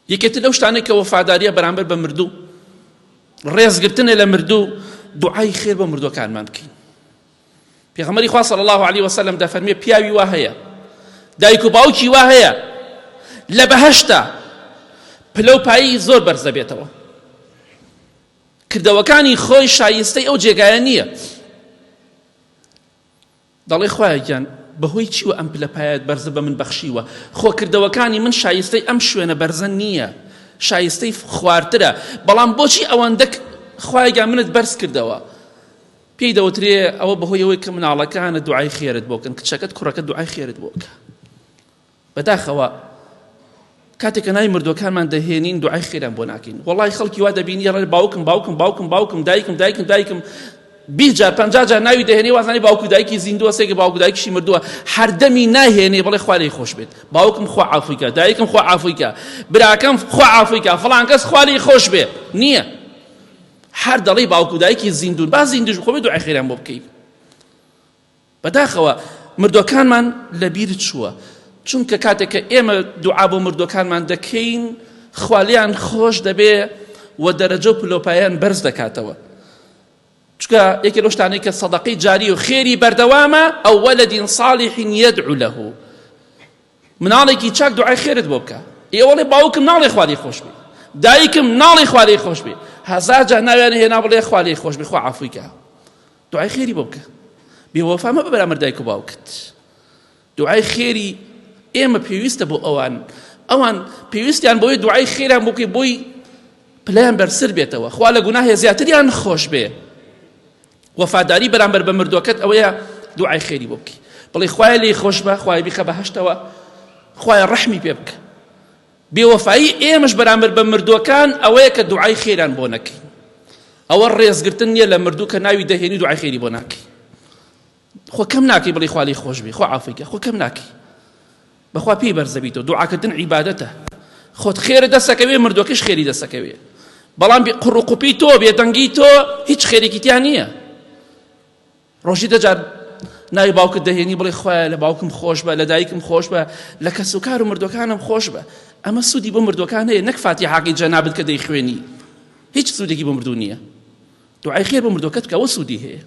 یەکێتر لەو شتانەی کە وەفاداریە بەرامبەر بە مردوو، ڕێزگرتنە لە مردوو، دوعای خێر بۆ مردووەکانمان بکەین. پێغەمبەری خوا صلی الله علیه وسلم دەفەرمێ پیاوی وا هەیە، دایک و باوکی وا هەیە لە بەهەشتا پلە و پایی زۆر بەرز دەبێتەوە. کردەوەکانی خۆی شایستەی ئەو جێگایە نییە. دەڵێ خوایە گیان بەهۆی چیوە ئەم پلە پایەت بەرزە بە من بەخشیوە؟ خۆ کردەوەکانی من شایستەی ئەم شوێنە بەرزە نییە، شایستەی خوارترە، بەڵام بۆچی ئەوەندە خوایە گیان منت بەرز کردەوە؟ پێی دەوترێ ئەوە بەهۆی ئەوەی کە مناڵەکانت دوعای خێرت بۆ بکەن، کچەکەت کوڕەکەت دوعای خێرت بۆ بکە. بەداخەوە کاتێک کە ناوی مردوەکانمان دەهێنین دوعای خێران بۆ ناکەین. وەڵی خەڵکی وا دەبینی ڕێ باوکم باوکم باوکم باوکم دایکم دایکم دایکم 20 جار 50 جار ناوی دەهێنێ وازانی باوک و دایکی زیندووە سێگە باوک و دایکیشی مردووە هەردەمی ناهێنێ بڵێ خوا لێی خۆش بێت باوکم خوا عافوی کە دایکم خوا عافوی کە براکەم خوا عافوی کە فڵان کەس خوا لێی خۆش بێ نییە هەر دەڵێی باوک و دایکی زیندوون با زیندوش خۆ دوعای خێریان بۆ بکەی. بەداخەوە مردوەکانمان لەبیر چووە چونکە کاتێک کە ئێمە دوعا بۆ مردوەکانمان دەکەین خوا لێیان خۆش دەبێ و دەرەجە و پلۆپایان بەرز دەکاتەوە. چونکە یەکێ لەو شتانەی کە سەدەقەی جاری و خێری بەردەوامە ئەو وەلەد صالح یدعو له، مناڵێکی چاک دوعای خێرت بۆ بکە. ئێوەڵێ باوکم ناڵێ خوا لێی خۆش بێ، دایکم ناڵێ خوا لێی خۆش بێ، هەزار جار ناویان هێنا بڵێ خوا لێی خۆش بێ، خوا عەفوی کە. دوعای خێری بۆ بکە، بێوەفا مەبە بەرامبەر دایک و باوکت. دوعای خێری ئێمە پێویستە بۆ ئەوان، ئەوان پێویستیان بۆی دوعای خێریان بۆ بکەی بۆی پلەیان بەرزتر بێتەوە، خوا لە گوناهێ زیاتریان خۆش بێ. وەفاداری بەرامبەر بە مردوەکەت ئەوەیە دوعای خێری بۆ بکەی، بڵێ خوایە لێی خۆش بە، خوایە بیخە بەهەشتەوە، خوایە ڕەحمی پێ بکە. بێوەفایی ئێمەش بەرامبەر بە مردووەکان ئەوەیە کە دوعای خێریان بۆ نەکەین. ئەوە ڕێزگرتن نییە لە مردوو کە ناوی دەهێنی دوعای خێری بۆ ناکەی. خۆ کەم ناکەی بڵێ خوا لێی خۆش بێ، خوا عافوی کە، خۆ کەم ناکەی. بەخوا پێی بەرزەبیتەوە. دوعاکردن عیبادەتە. خۆت خێرت دەستەکەوێ، مردووەکەش خێری دەستەکەوێ. بەڵام قوڕ و قوپی تۆ، بێدەنگی تۆ هیچ خێرێکی تیا نییە. ڕۆژی دەجار ناوی باوکت دەهێنی بڵێ خوایە لە باوکم خۆش بە، لە دایکم خۆش بە، لە کەس و کار و مردوەکانم خۆش بە. ئەمە سوودی بۆ مردوەکان هەیە نەک فاتیحاکەی جەنابت کە دەیخوێنی هیچ سوودێکی بۆ مردوو نییە. دوعای خێر بۆ مردوەکەت بکە ئەوە سوودی هەیە.